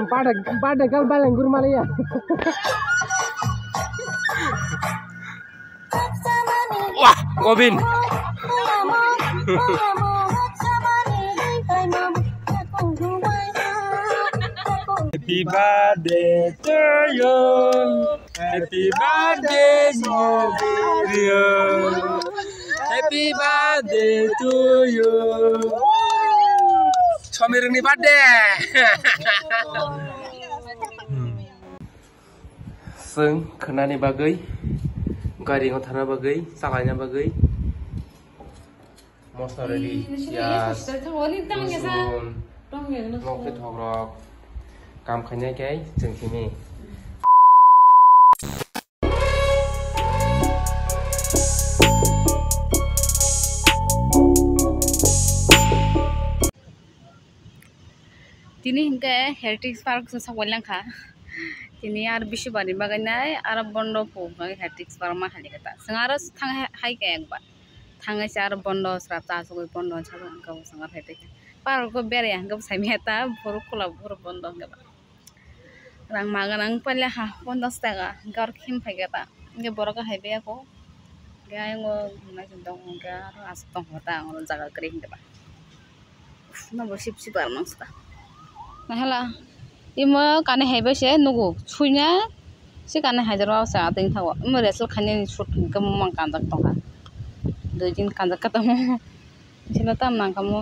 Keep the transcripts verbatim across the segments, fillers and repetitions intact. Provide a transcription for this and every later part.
Birthday, birthday girl baleng guru malaya. Wah, Gobin. Happy birthday to you. Happy birthday to you. Happy birthday to you. Somirungni birthday. Chwng khwnani bagwi, gari-o thana bagwi, chalaina bagwi. Moso ready, piyaj, rosun, mokhe thokrok, kam khainai khe chwng simi. Tini hinkhe Heritage Park se sawi langkha. Tini aro bisubar ni bagwi nai aro bondo phu hwnwi Heritage Park ma hai khe ta. Chwng aro thang hai khe ekbar. Thangwi se aro bondo sra ta sugwi bondo sabo hwnka bo chwng aro hai tei. Park o beraiya hwnka bo sai manya ta borok khula borok bondo hwnka ba. Rang ma gwnang pailakha ponchash taka hwnka aro khim phaikha ta. Hwnke borok hai biyako. Hwnke ayang o naising tongo hwnke aro aswk tongkha ta ang oro jaga kwrwi hwnka ba. Nobo sip sip aro nangsta. Nahala imo kanwi hai bai se nugo suina se kanwi hai jora se atwng thago imo result khainani shoot hwnke mang kanjak tongkha dui din kanjak kha tamo bisino tam nangkha mo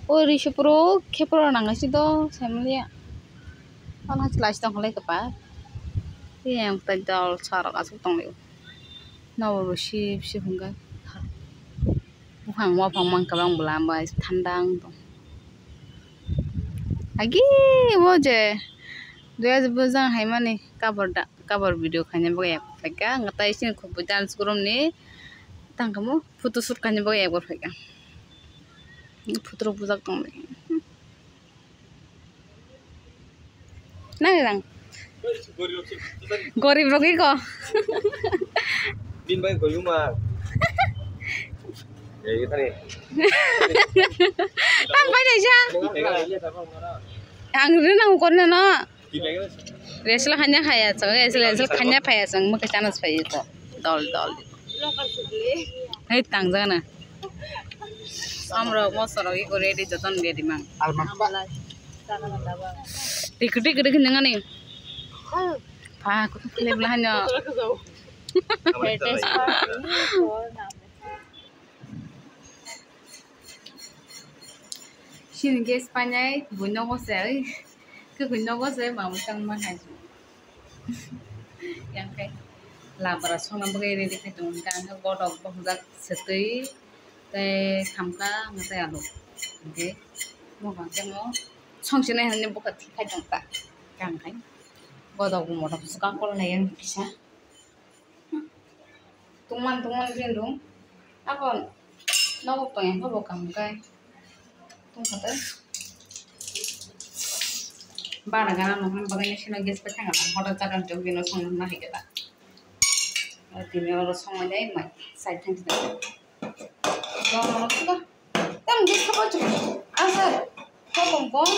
o risi puro khe puro nangkha si do saimaliya ano hai se lai si tongkha lai kwpal yang tai dol sarok aswk tonglaio nobo sip sip hwnka. Buphang waphang mankha bang bwlam bai thanda wng tong. Agi o je doya je bwjang hai mani cover da cover video khaina bagwi yak phaikha ang tai sini khubui dance gurumni tangkhamu photo shoot khaina bagwi yak phaikha. Photo rok bujak tong. Nang rang. Gorib rok iko. Bin bai goyuma. Eh, ini tadi. Tang pai dai sa. Ang ri nang kor na no. Resla khanya khaya chang, resla khanya phaya chang, mukhe chana phaya to. Dol dol. Hei tangjana. Samrok mosorok iko ready joton ready mang. Alma. Tik tik tik nangani. Pa ko le bla hanya. Sini gas painai bui nogo se. Ke bui nogo se mamu tang ma hai. Yang khe labra songna bagwi ready khai tongo, hwnkhe ang khe godok bohojak swtwi tei khamkha hwnkhe tei alu, hwnkhe mokang khe mo songchinai hinwi bwkha thik khai tongkha, tang khai godok bo motom swkang kol nai ang kisa. Tungman tungman rinrung. Abo nogo tongya khe bo kaham khe tungkha tei. Bana gana nokni bagwi sino gas pai thangkha, hotel jaga ni twi bino songna hai khe ta. Tini oro songmani mai side thang side. Tamo gas kha pai chukha. Asa. Kha bom bom.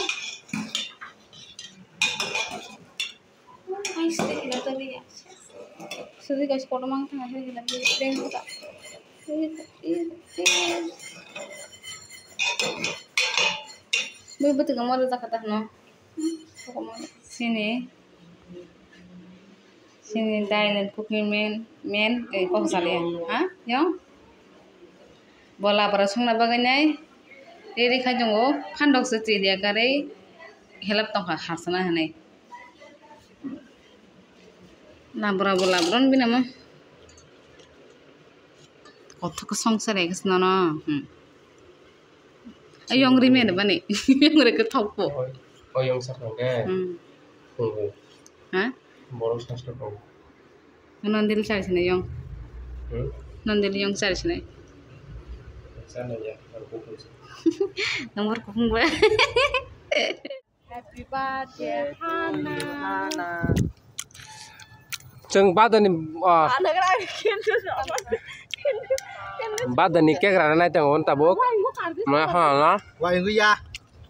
Ai, side hila tali ya. Sudi guys, kotorma wng thang, sudi hila tali, tali, tali. Bui bwtwi kwma rwjak kha ta hwno. Sini, sini daily cooking men, men, eh, kok saliya, ha? Yong? Bo labra songna bagwi nai ready khai tongo, phandok se chiriya karwi helap tongkha khasana hinwi. Labra bo labra no bini omo kothok songsa rai khe nono, hmm. Ayong ri mene bani, ayong ri khe thok po. Oyong sa thang khe. Hmm. Thung khe. Ha? Borok sa sa thang. Nondil chari sinai yong. Hmm? Nondil yong chari sinai. Chana ya, ang kuphung se. Number kuphung ba. Happy birthday, Hana. Chwng badani, ah, badani cake rana nai tongo tabuk. Ma ha na. Wai ya.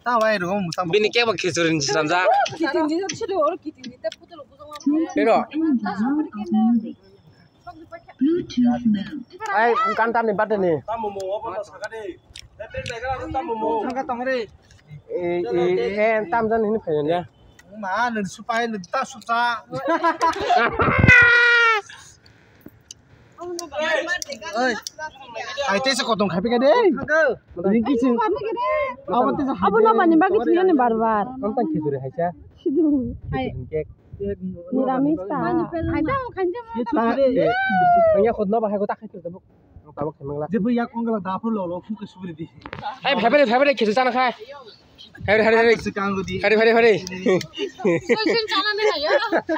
Ta wai ro mo sam. Bini kebo khichuri ni sramjak. Kitin di sini oro kitin di ta puto lo puto. Pero. Ai, kan tam ni birthday ni. Tam mo mo, obo na saka de. Tete jaga tam mo mo. Saka tong re. Eh, eh, eh, tam jan hini phayan ya. Ma, nung supai, nung ta suta. Oi. Ai, tesa kotong khai pika de. Ringki sing. Abo tesa. Abo no bani bagi sini bar bar. Nonton khichuri haisa. Sidu. Khichuri cake. Niramis ta. Nangya khutno bahai ko ta khai khichuri. Tabuk khemang la. Jebo yak ongla dapur lo lo, khuk subri di. Hai, phai phai phai phai khichuri chana khai. Hari, hari, hari. Hari, hari, hari. Soy, soy, chana nahi hai.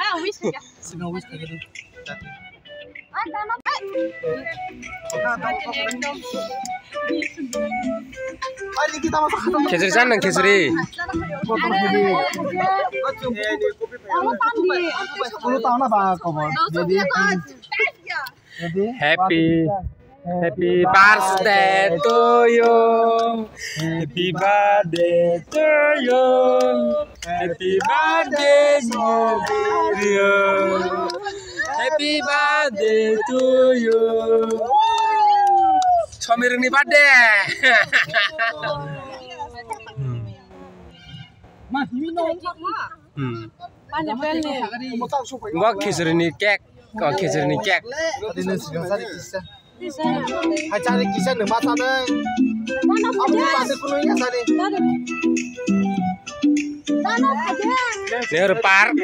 Ah, wish kya? Sino wish kya? Khichuri chan nang khichuri. Happy, happy birthday to you. Happy birthday to you. Happy birthday to you. Happy birthday to you. Somirni birthday. Hmm. Bo khichuri ni cake. Ko khichuri ni cake. Hai chari kisa numa chana. Abu pase kuno ya chari. Nehru Park.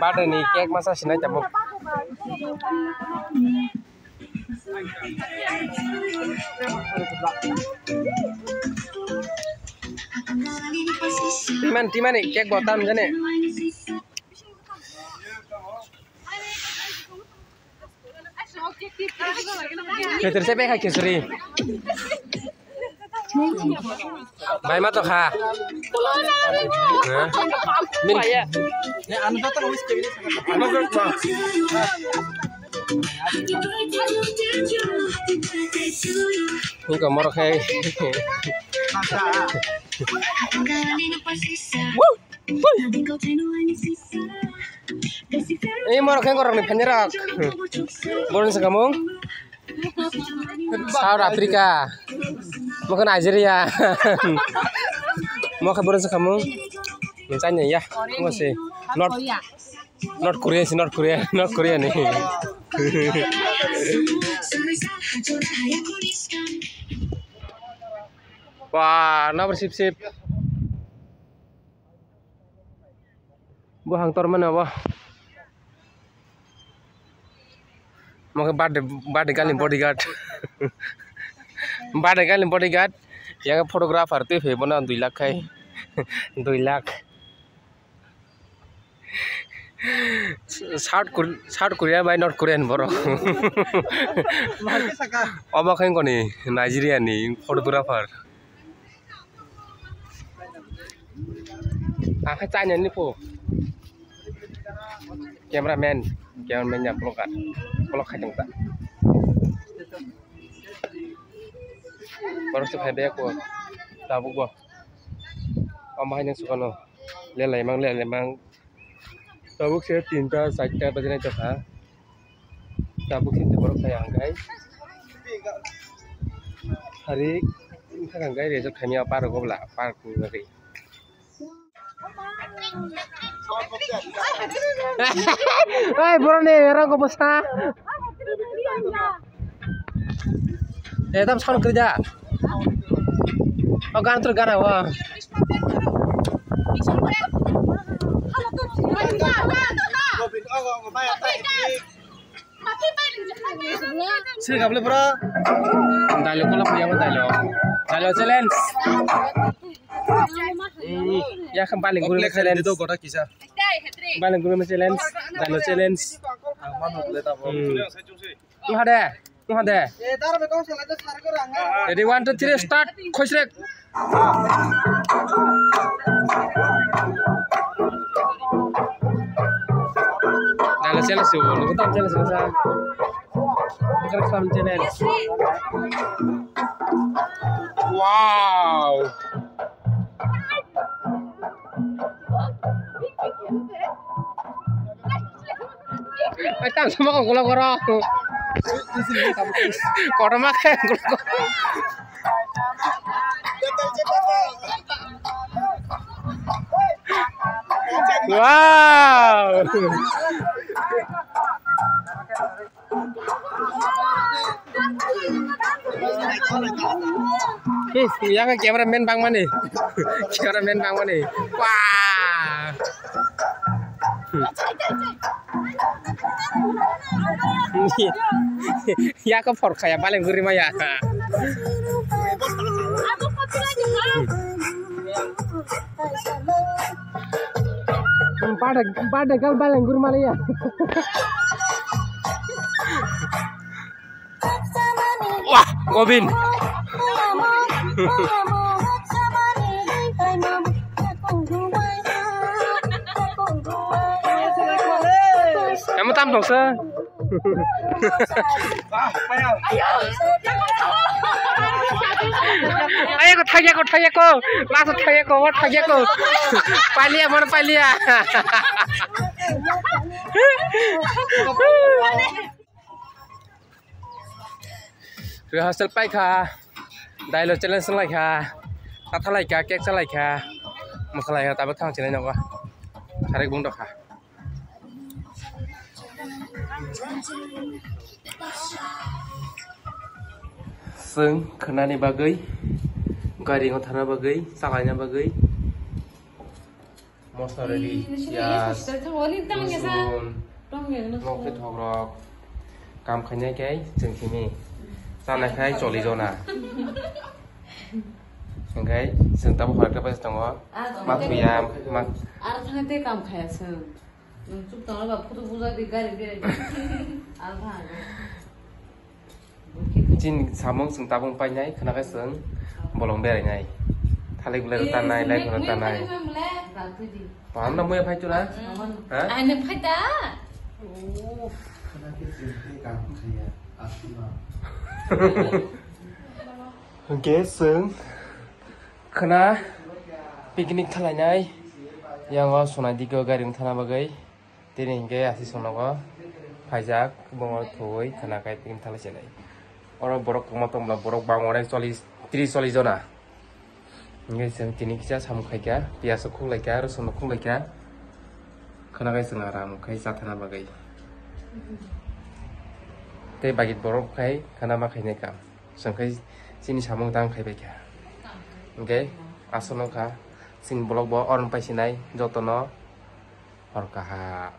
Birthday ni cake masa sinai tabuk. Timan, timan ni cake bo tam jani. Khichuri se bekha khichuri. Bai ma to kha. Min. Hingka moro khai. Ei moro khai gorok ni phani rok. Borok ni sakamung. South Africa, mokhe Nigeria, mokhe borok se khamung, chanya ya, mokhe se North, North Korea se, North Korea, North Korea ni. Wah, nabur sip sip. Buhang tormani obo. Mokhe birthday, birthday girl ni bodyguard. Birthday girl ni bodyguard. Yang photographer twi phai bono dui lakh khai. Dui lakh. South Kor-, South Korea bai North Korean borok. Obo khe wngkoni Nigeria ni photographer. Ang khe China ni pho. Cameraman, cameraman ya vlogger. Vlog khai tong ta. Borok se khai be ko. Tabuk bo. Omo hai nang sukano. Lelai mang, lelai mang. Tabuk se tinta, charta baje nai tongkha. Tabuk se borok khai ang khai. Hari wngkha kang kai resort khaimya park o bwla, park ni bagwi. Hey, borok ni rang ko bwsa. Eh, tam sound kwrwi da. O gan tur gana wa. Sini kabel pura. Dialogue kola puya mo dialogue. Dialogue challenge. Hmm, ya kan paling guru challenge. Itu kota kisah. Paling guru challenge. Dialogue challenge. Hmm. Tungha de, tungha de. Ready, one, two, three, start. Khosrek. Dale, challenge, nugo tam challenge, sa. Welcome channel. Wow. Ai, tang sama kok gula gora. Kotor ma khe gula gora. Wow. Hmm, yang cameraman bang mani. Cameraman bang mani. Wah. Ya ko phor khaya baleng guri maya. Pada pada gal baleng guri maya. Wah, Gobin. Kamu tam dong se. Ayo ko thagya ko thagya ko. Laso thagya ko, o thagya ko. Palia, mana palia. Rehearsal paikha, dialogue challenge wnglaikha, tatha laikha, cake chalaikha, mosa laikha, tabuk thang chinai nogo. Sarik bung dokha. Chwng khwnani bagwi, gari thana bagwi, chalaina bagwi. Mosa ready, piyaj, rosun, mokhe thokrok, kam khainai khe chwng simi, chanai khai choli jona. Hwnkhe chwng tabuk hoitok bai tongo, ma thuya, ma. Ar thani tei kam khaya chwng. Nwng chuk tongna ba photo bujak di gari berai. Ar thani. Chini samung chwng tabung painai, khwnakhai chwng bolong berainai. Thalik belai rw tanai, light rw tanai. Paham na muya phai tuna? Ha? Aine phai ta. Hwnkhe chwng khwna picnic thalainai. Yang o sunai digi o gari wng thana bagwi. Tini hinkhe aswk chwngnogo phaijak, bongo thuwi khwna khai tini thala chenai. Oro borok kwbangma tongmla, borok bang onek chollish, tris chollish jona. Hinkhe chwng tini kisa samung khaikha, piyaj rok khuklaikha, rosun rok khuklaikha. Khwna khai chwng aram khai chathana bagwi. Tei bagwi borok khai khwna ma khainai kam. Chwng khai chini samung tang khaibaikha. Hinkhe aswk nokha chini vlog bo oro paisinai jotono. Hor kaham.